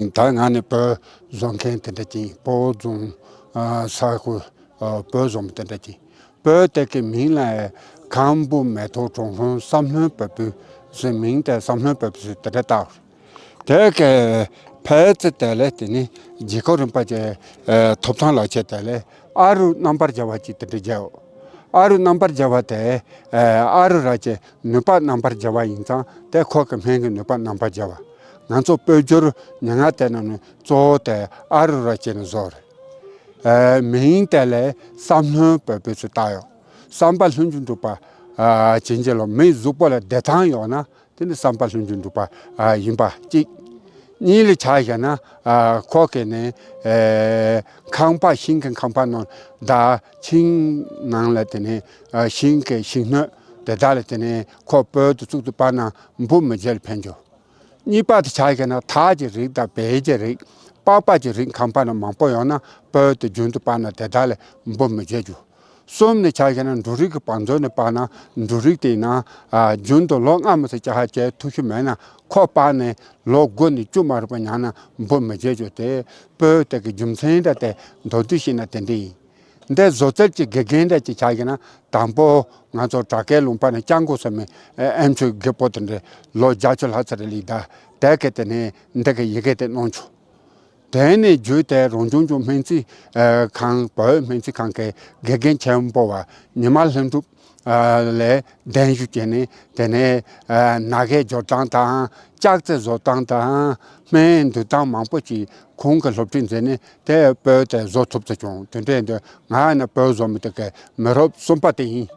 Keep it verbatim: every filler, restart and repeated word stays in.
ད་ང་ནི་སྤོས་བཟོ་མཁན་དེ་འདྲ་ཅིག་ཡིན། སྤོས་བཟོ་ས་ཁུལ་སྤོས་བཟོ་མི་དེ་འདྲ་ཅིག་སྤོས་དེ་གི་མིང་ལ་ཁམ་བུ་མེ་ཏོག་གྲོང་ཧྲོང་བསམ་ལྷུན་བོད་སྤོས་ཟེར། མིང་དེ་བསམ་ལྷུན་བོད་སྤོས་ཟེར་དེ་འདྲ་བཏགས། དེ་གི་ཕལ་ཆེར་དེ་ལས་དེ་ནི་རྗེ་ཁོ་རིན་པོ་ཆེ་ཐོབ་ཐང་ལག་ཁྱེར་དེ་ལས་ཨ་རུ་རྣམ་པར་རྒྱལ་བ་ཅིག་དེ་འདྲ་མཇལ། ཨ་རུ་རྣམ་པར་རྒྱལ་བ་དེ་ཨ་རུ་ར་ཅེ་ནུས་པ་རྣམ་པར་རྒྱལ་བ་ཡིན་ཙང་། དེ་ཁོ་གི་སྨན་གྱི་ནུས་པ་རྣམ་པར་རྒྱལ་བ། ང་ཚོ་སྤོས་སྒྱུར་ཉེར་ལྔ་དེ་ནང་ནས་གཙོ་བོ་དེ་ཨ་རུ་ར་ཅེ་ནས་བཟོ་རེད། མིང་དེ་ལས་བསམ་ལྷུན་བོད་སྤོས་སུ་བཏགས་ཡོད། བསམ་པ་ལྷུན་གྱིས་འགྲུབ་པ་བྱིན་གྱིས་རློབ། མིའི་གཟུགས་པོ་ལ་བདེ་ཐང་ཡོད་ན་དེ་ནི་བསམ་པ་ལྷུན་གྱིས་འགྲུབ་པ་ཡིན་པ་གཅིག་གཉིས་ལ་ཆ་བཞག་ན་ཁོ་གི་ནི་ཁང་པ་ཤིང་གི་ཁང་པ་ནང་ད་ཤིང་ནང་ལ་དེ་ནི་ཤིང་གི་ཤིང་སྣོད་དེ་དག་ལ་དེ་ནི་ཁོ་སྤོས་དེ་བཙུགས་ཏེ་སྤར་ན་འབུ་མི་རྒྱལ་ཕན་རྒྱུ། གཉིས་པ་དེ་ཆ་བཞག་ན་དར་གྱི་རིགས་དང་བལ་གྱི་རིགས། པགས་པ་གྱི་རིགས་ཁང་པ་ནང་མང་པོ་ཡོད་ན་སྤོས་དེ་རྒྱུན་དུ་སྤར་ན་དེ་དག་ལ་འབུ་མི་རྒྱལ་རྒྱུ། གསུམ་ནས་ཆ་བཞག་ན་འབྲུ་རིགས་ཀྱི་བང་མཛོད་ནས་སྤར་ན་འབྲུ་རིགས་དེ་ནང་རྒྱུན་དུ་ལོ་ལྔ་མ་ཟད་ཅ་ཧ་བྱེད་ཐུབ་ཤེས་མེད་ན་ཁོ་སྤར་ནས་ལོ་དགུ་ནས་བཅུ་མ་རུབ་པ་ཉར་ན་འབུ་མི་རྒྱལ་རྒྱུ། དེ་སྤོས་དེ་གི་རྒྱུ་མཚན་འདྲ་དེ་མདོར་བསྡུས་བཤད་ན་དེ་འདྲ་ཡིན། འདི་བཟོ་རྩལ་གྱི་དགེ་རྒན་འདྲ་ཅིག་ཆགས་ཀྱི་ན་དང་པོ་ང་ཚོ་བྲག་དཀར་ལུང་པ་ནས་སྐྱབས་མགོན་ཟེར་མི་ཨེམ་ཆོས་རྒད་པོ་དེ་འདྲ་ལོ་བརྒྱད་ཅུ་ལྷག་ཙམ་རེ་ལས་ད་དེ་གི་དེ་ནས་འདི་གི་ཡི་གེ་དེ་གནང་བྱུང་། དེ་ནས་བརྒྱུད་དེ་རང་སྐྱོང་ལྗོངས་སྨན་རྩིས་ཁང་བོད་སྨན་རྩིས་ཁང་གི་དགེ་རྒན་ཆེན་པོ་བ་ཉི་མ་ལྷུན་གྲུབ་ལས་གདན་ཞུ་བྱས་ནས་དེ་ནས་ན་གའི་སྦྱོར་སྟངས་དང་ལྕགས་རྩི་བཟོ་སྟངས་དང་སྨན་འདུལ་སྟངས་མང་པོ་ཅིག་ཁོང་གི་སློབ་ཁྲིད་མཛད་ནས་དེ་སྤོས་དེ་བཟོ་ཐུབ་ཚར་བྱུང་། དེ་འདྲའི་འདི་ང་ནི་སྤོས་བཟོ་མི་དེ་གི་མི་རབས་གསུམ་པ་དེ་ཡིན།